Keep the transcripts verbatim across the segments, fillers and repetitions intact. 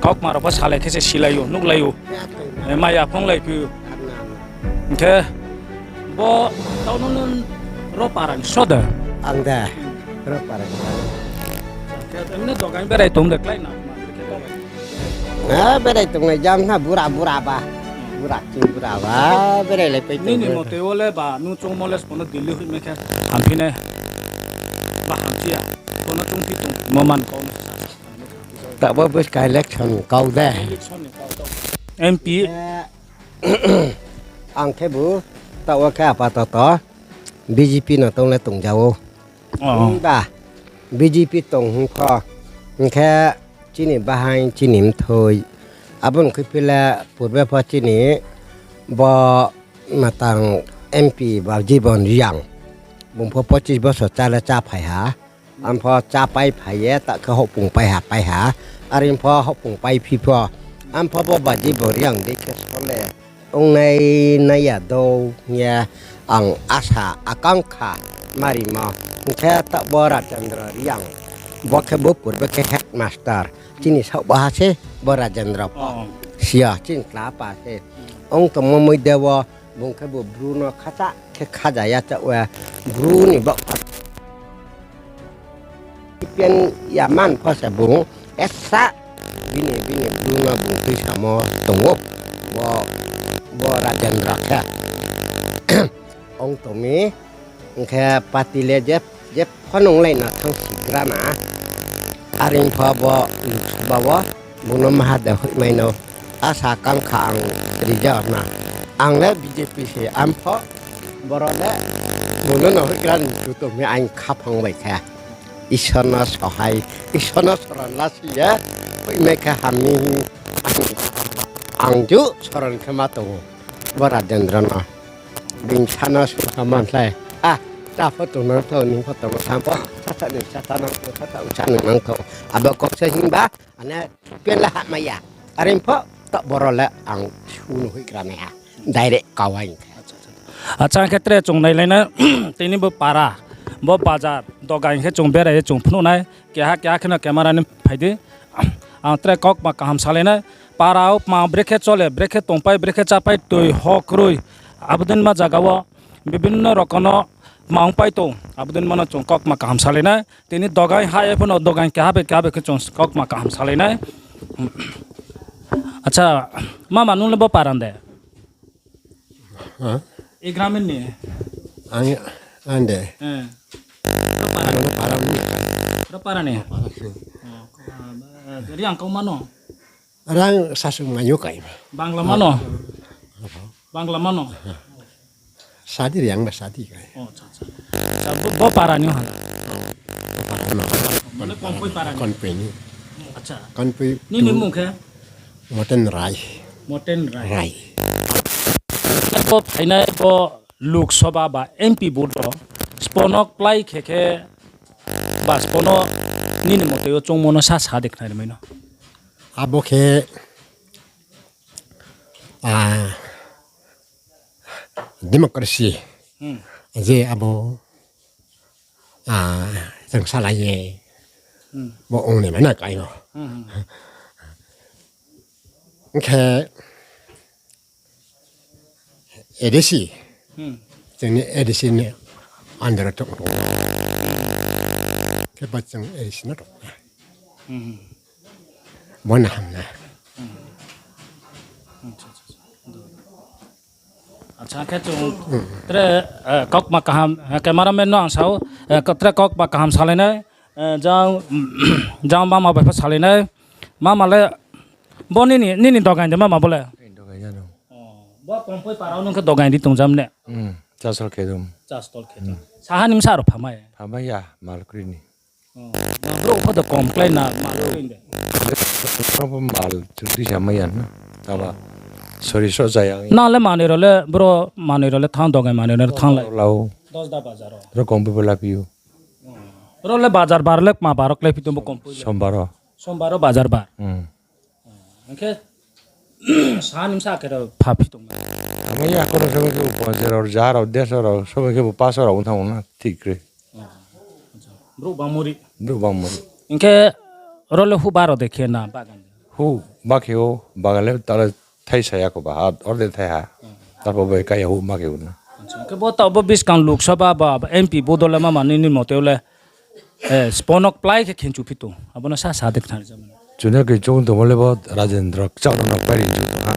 Kaukma rao pho salai khe se silai ou, nuhlai ou. Maya phunglai phi ou. Hing khe bo tau no nung ro para ni so de? Ang de, ro para ni. Khe emne dogai berai tong de klái na? Berai tonglai jam na bura bura ba. Bura ching bura ba, berai lai pai tong. Nini mote wo le ba nung choungmo le sbo no Delhi hoihmai khe hamphi nai ba hamphi ya? Sbo no choungphi tong mo man kau no. Taoh bo buskang election kau de. MP. Ang khebu taoh wo khe apatoto BJP no tong le tongja ou. Himba BJP tong hing pho, hing khe chini bahaing chini mthoi. Abo ni khuiphi le purbe pho chini bo matang MP ba Jibon Reang. Bung pho pochis bosor chá le chá phai ha. Ang pho chá pai phai ye, taoh khe houhpung pai ha, pai ha. Are pho houhpung pai phi pho. Ang pho bo ba Jibon Reang dei khe so le ongnai nai ya dou hing ye ang asa akangkha ma rimo. Hing khe taoh bo Rajendra Reang, bo khe bo purbe khe headmaster. Chini saoh baha se bo Rajendra pho. Si ya, chini kla apa se. Ong tongmo moi de wo, bung khebu Bru no khacha khe khaja ya chaoh ye, Bru ni baoh pha CPM ya man pho se bung esa bini, bini Bru no bung tuisamo tong ou. Bo, bo Rajendra khe ong tong mi, hing khe party le je, je pho nunglai na thanng sigra na. Are pho bo Lok Sabha wo bung no maha de hoihmai no asa kangkha ang rijak na. Ang le BJP se, ang pho boro le bung no no hoihgra ni chu tong mi ang khaphang bai khe. Isor no sohai, Isor no soron lasi ye hoihmai khe ham mi hing ang ju soron khe ma tong ou. Bo Rajendra no. Bini sa no suh ha man slái. A, ta pho tongnang thou, nung pho tongnang thang pho, sasa ni sa ta nang thou, sasa ni sa nang nang thou. Abo kok se himba, ane pen le hahmai ya. Are pho, taoh boro le ang su no hoihgra nai ha. Direct kau ha hing khe. Acha, hing khe tre chung nailai nai, tini bo para, bo bazar, dogai hing khe chung berai ye chung phnuh nai, keha keha khe no camera ni phai di. Ang tre kaukma kaham salai nai, para wo kma brekhe chole, brekhe tongpai, brekhe chápai, tui, ho kroi, abo dei ma zaga wo bibinno rokom no kma ongpai tong, abo dei ma no chung kaukma kaham salai nai. Tini dogai ha ye pho no dogai keha bai keha bai khe chung kaukma kaham salai nai. Acha, mama nung le bo para ni de? E gram ni? Ang, ang de. Ro para ni? Ro para ni? Reang kau ma no? Reang sasung mayo kai. Bangla ma no? Bangla ma no? Sadi Reang ba sadi kai. Bo para ni ha? Mane Kompoi para ni? Kompoi ni. Acha. Kompoi. Nini mmung khe? Moten Rai. Moten Rai. Rai. Bo phainai bo Lok Sabha ba MP vote ro, sbo no klái khe khe ba sbo no nini mote yo choungmo no sa sa de khnari mai no. Abo khe, ah, democracy. Je abo, ah, chung salai ye. Bo ong ni mai na kai o. Hing khe, ADC. Chini ADC ni under tong tong. Khe ba chung ADC no tong. Bo no ham na. Acha, khe chung tre, kaukma kaham, cameraman no ang sao, tre kaukma kaham salai nai, jang, jang mama bai pho salai nai, mama le, bo nini, nini dogai de mama bo le? Bo Kompoi para wo nung khe dogai di tong jam ne? Chastol khe dum. Chastol khe dum. Saha ni bsa rao phamai? Phamai ya, mal kri ni. Brouh pho de kom klái na, mal kri de. Mal chudri sa mai ya na. Taba sori so jaya. Na le manoi rao le, brouh manoi rao le thanng, dogai manoi rao le thanng lai. Ro Kompoi bo la phi ou. Ro le bazar bar le kma bar wo klái phi tong bo Kompoi le? Sombar wo. Sombar wo bazar bar. Hing khe, sa ni bsa khe ro pha phi tong na? Amai ya, kono somoi khe bo ponchas rao, ja rao, derso rao, somoi khe bo paso rao ong thanng na, thik kri. Brouh bangmo ri. Brouh bangmo ri. Hing khe, ro le hu baro de khe na bagan de? Hu ma khe ou, bagan le tale thai sa ya kho ba, ha, orde thai ha. Tarpor bai kaya houh ma khe ou na. Khe bo taoh bo buskang Lok Sabha ba M P bo dol le ma mani ni mote le, eh, sponok plái khe khenchu phi tong. Abo no sa sa de khna ri ja mani. Chuna khe chung tongmo le bo Rajendra Kchak no no pai ri chu tong ha.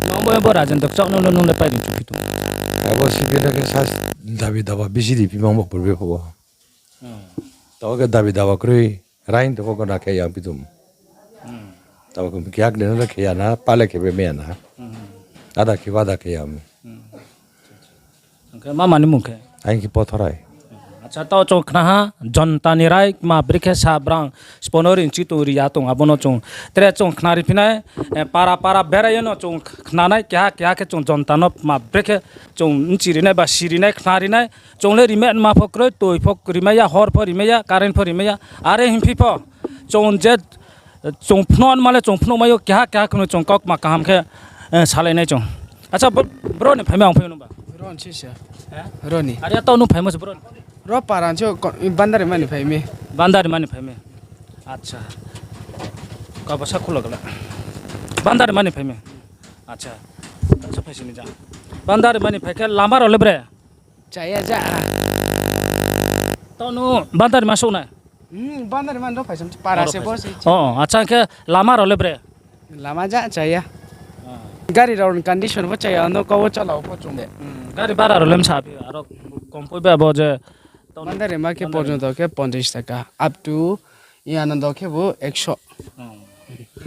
Nung bo, bo Rajendra Kchak no no nung le pai ri chu phi tong. Abo C P M no khe sa dabi daba B C D P mang bo purbe pho bo. Taoh khe dabi daba kroi, rain tongmo gona khe yang pitum. Taoh khe yak de no khe ya na, pale khe be me ya na. Ada khe ba ada khe ya. Ang khe ma mani mung khe? Ang khe Pothorai. Acha, taoh chung khna ha, jonta ni rai ma brekhe sa brang, sponori nchi tong ri ya tong, abo no chung tre chung khna ri phi nai, eh, para para berai ye no chung khna nai, keha keha khe chung jonta no ma brekhe chung nchi ri nai ba si ri nai, khna ri nai, chung le rimai ma pho kroi, toi pho rimai ya, hor pho rimai ya, current pho rimai ya, are hing phi pho, chung je, chung phnuh ma le chung phnuh mai ou, keha keha khe no chung kaukma kaham khe, eh, salai nai chung. Acha, bo-, bro ni phaima ang phai nung ba? Ro ni si se. He? Ro ni. Are taoh nung phaimo se bro ni. Ro para ni se ko-, Bandari mani phai mi. Bandari mani phai mi. Acha. Kabo sa khulo gala. Bandari mani phai mi. Acha. Sa phai sini ja. Bandari mani phai khe lama rao le bre? Chaya ja. Taoh nung Bandari ma souh nai? Hmm, Bandari mani rao phai sam para se bo se. Oh, acha, khe lama rao le bre? Lama ja chaya. Gari rao ni condition bo chaya, no kau wo chala pho chung de. Hmm, gari bara rao le msa phi, aro kompoi ba bo je Bandari ma khe porjonto khe ponchas taka, up to Anando khe bo ekso.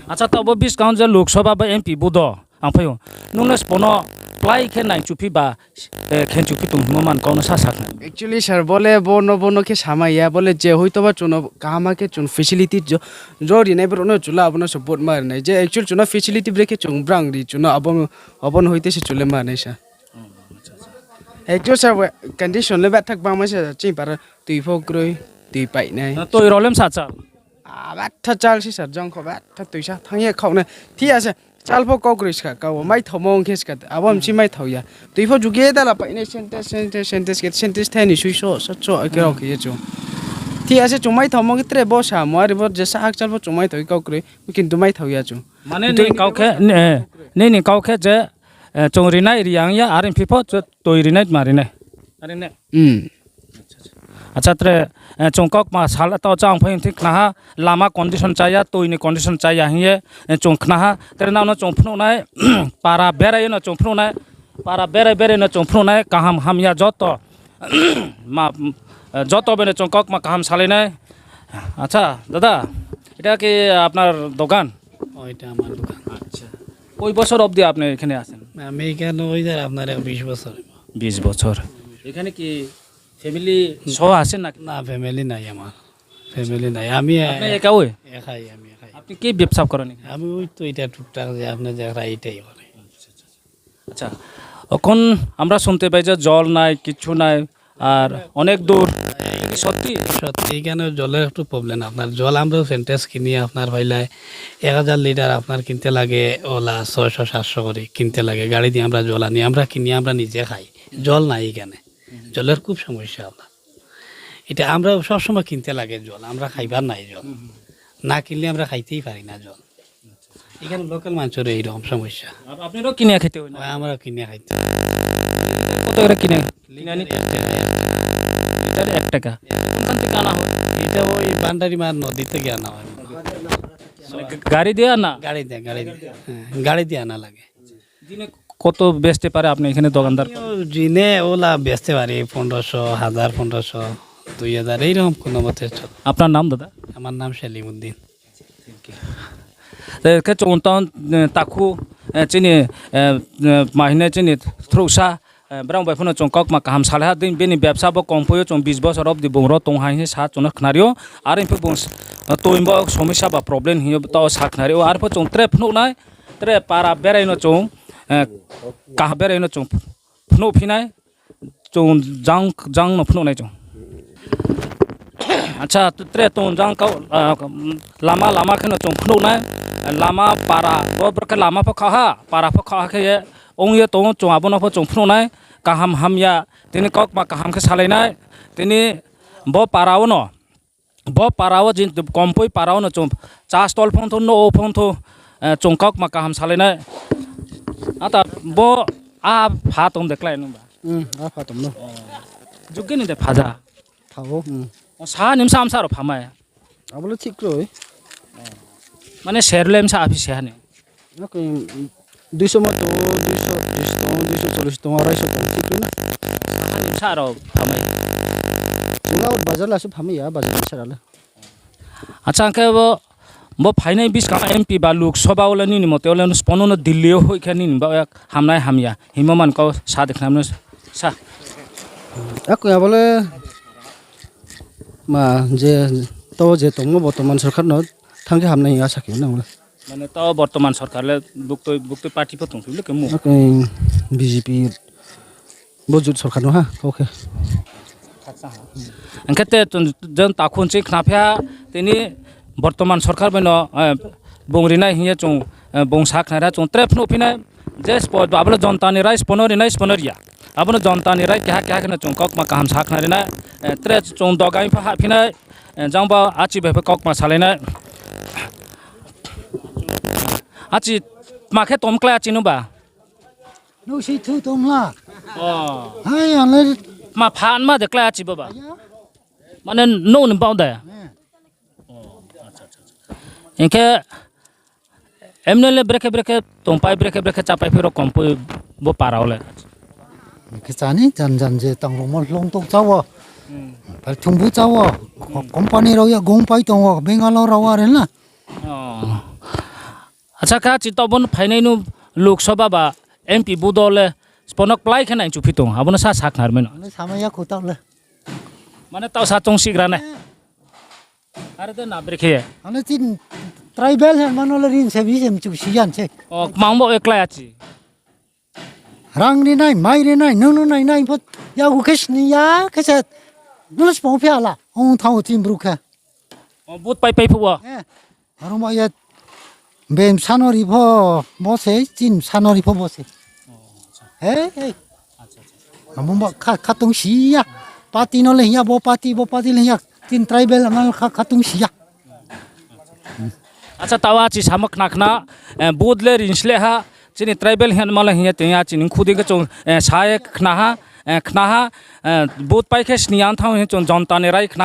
Acha, taoh bo buskang je Lok Sabha ba M P bo do, ang phai ou. Nung le spo no plái khe nai chu phi ba, eh, khenchu phi tongmo man kau no sa sa khna. Actually sir, bo le bo no, bo no khe samai ya, bo le je hoito ba chung no kaham khe chung facility jo, jo ri nai brouh no chung le abo no support ma ri nai. Je actual chung no facility brekhe chung brang ri chung no abo, abo no hoite se chung le ma nai sa. Actual sir, condition le betha bangma se chini para toi pho kroi, toi pai nai. Toi rao le msa chal? Ah, betha chal se sir, jang kho betha toi sa thanng ye khaoh nai. Thik ase, chal pho kau kroi ska, kau maithaomo ong khe ska, abo msi maithao ya. Toi pho juge dala pai nai, Sintex, Sintex, Sintex khe, Sintex thai ni sui so, so, so, khe rao khe ye chung. Thik ase, chung maithaomo khe tre bo samo, are bo jesa akchal pho chung maithao kau kroi, kintu maithao ya chung. Mane nini kau khe, nini kau khe je, eh, chung ri nai ri yang ya, are phi pho toi ri nai ma ri nai. Are ne? Acha, tre, eh, chung kaukma sal taoh chang phai thik khna ha, lama condition chaya, toi ni condition chaya hing ye, eh, chung khna ha, tre nrao no chung phnuh nai, para berai ye no chung phnuh nai, para berai berai no chung phnuh nai, kaham hamya joto, ma, eh, joto bai no chung kaukma kaham salai nai. Acha, dada, এটা কি আপনার দোকান? ও, এটা আমার দোকান। আচ্ছা। কয় বছর অবধি আপনি এখানে আছেন? আমি এখানে ওই ধর আপনার বিশ বছর হইব। বিশ বছর। এখানে কি ফ্যামিলি সহ আছেন নাকি? না, ফ্যামিলি নাই আমার। ফ্যামিলি নাই। আমি আপনি একাই? একাই, আমি একাই। আপনি কি ব্যবসা করেন এখানে? আমি ওই তো এটা টুকটাক যে আপনি দেখা এটাই করে। আচ্ছা, এখন আমরা শুনতে পাই যে জল নাই, কিচ্ছু নাই, আর অনেক দূর। এটা কি সত্যি? সত্যি, এখানে জলের একটু প্রবলেম। আপনার জল আমরা সিনটেক্স কিনি, আপনার হইলে এক হাজার লিটার আপনার কিনতে লাগে, ওলা ছয়শো সাতশো করে কিনতে লাগে। গাড়ি দিয়ে আমরা জল আনি, আমরা কিনি, আমরা নিজে খাই। জল নাই এখানে, জলের খুব সমস্যা আপনার। এটা আমরা সবসময় কিনতে লাগে জল, আমরা খাইবার নাই জল। না কিনলে আমরা খাইতেই পারি না জল। এখানে লোকাল মানুষের এইরকম সমস্যা। আপ-, আপনারাও কিনে খেতে হয় না? হয়, আমরা কিনে খাইতে। কত করে কিনে? কিনে আনি? লিটার এক টাকা। লিটার এক টাকা। কোনখান থেকে আনা হয়? এটা ওই ভান্ডারিমার নদী থেকে আনা হয়। মানে গা-, গাড়ি দিয়ে আনা? গাড়ি দিয়ে, গাড়ি দিয়ে। হ্যাঁ, গাড়ি দিয়ে আনা লাগে। দিনে কত বেচতে পারে আপনি এখানে দোকানদার? আমিও দিনে ওলা বেচতে পারি পনেরোশো, হাজার পনেরোশো, দুই হাজার, এইরকম কোনো মতে চলে। আপনার নাম দাদা? আমার নাম সেলিম Uddin. Te khe chung tang, eh, takhu, eh, chini, eh, eh, ma hing nai chini throuhsa, eh, brang bai phano chung kaukma kaham salai ha, dei bini bepsa bo kompoi yo chung bis bosor obdi bung ro tong ha hing sa chung no khnari ou. Are pho bung s-, eh, toi bo somosya ba problem hing yo taoh sa khnari ou. Are pho chung tre phnuh nai, tre para berai no chung, eh, kaha berai no chung phnuh phi nai. Chung jang, jang no phnuh nai chung. Acha, tre tong jang kau, ah, lama, lama khe no chung phnuh nai. Lama para, bo bro khe lama pho kha ha, para pho kha ha khe ye, ong ye tong chung abo no pho chung phnuh nai. Kaham hamya, tini kaukma kaham khe salai nai. Tini bo para wo no. Bo para wo je Kompoi para wo no chung chá stall phung thou, nouh phung thou, chung kaukma kaham salai nai. Ata bo a pha tong de klái nung ba? A pha tong no. Jugge ni de pha ja? Pha ou. Sa ni bsa bsa rao pha mai? Abo le thik kroi. Mane ser le bsa aphi se ha ni? Duiso ma tong, duiso tris tong, duiso chollis tong, arai so tong, thik kroi na. Sa ni bsa rao pha mai? Chung a bazar le asuh pha mai ya, bazar ni sara le. Acha, hing khe bo, bo phainai buskang M P ba Lok Sabha wo le nini mote wo le sbo no no Delhi yo hoih khe nini baoh ye hamnai hamya hingmo man kau sa de khna mano sa. Akoi abo le ma je, to je tongmo bortoman sorkar no thanng khe hamnai hing asa khe nang le. Mane to bortoman sorkar le buktui, buktui party pho tongphi le khe mu? B J P, bo jut sorkar no ha, kau khe. Hing khe te chung, jang takhu nching khnaphi ha, tini bortoman sorkar bai no, bung rinai hing ye chung, bung sa khnari ha, chung tre phnuh phi nai, je sbo abo le jonta ni rai sbo no rinai, sbo no ri ya. Abo no jonta ni rai keha keha khe no chung kaukma kaham sa khnari nai, tre chung dogai pho hahphi nai, jang bo achi bai pho kaukma salai nai. Achi, tma khe tom klái achi no ba? Nouh si thu tong la. Hai, ang le tma phanma de klái achi bo ba? Mane nouh ni baoh de? Hing khe, M N L A brekhe brekhe tongpai, brekhe brekhe chápai phi rao Kompoi bo para wo le? Khe chá ni jan jan je tang rungmo lung tong chá wo. Pal thumbu chá wo. Company rao ya gongpai tong wo, Bangalore rao are na. Acha khe achi taoh bo no phainai no Lok Sabha ba M P budol le sbo no kplái khe nai chuphi tong, abo no sa sakhnari mai no. Samai ya kho taoh le. Mane taoh sa choung sigra nai. Are de na brekhe ye. Ano chini tribal hingma no le rin se bi se mchu si yan se. O, kmang bo ye klái achi. Rang ri nai, mai ri nai, nung no nai nai pho, yagu khe sni ya khe se, nung le sbo phi ya la, ong thanng wo chini bru khe. O, vote pai pai phuh wo. Aro ma ye, bem sa no ri pho, bo se, chini sa no ri pho bo se. Abo ma kha, kha tong si ya. Party no le hing ya, bo party, bo party le hing ya. Chini tribal ma kha, kha tong si ya. Acha, taoh achi samo khna khna, vote le rinsleh ha, chini tribal hingma le hing ya tong ya, chini khudi khe chung, sa ye khna ha, khna ha, vote pai khe sni ya thanng hing chung jonta ni rai khna ha.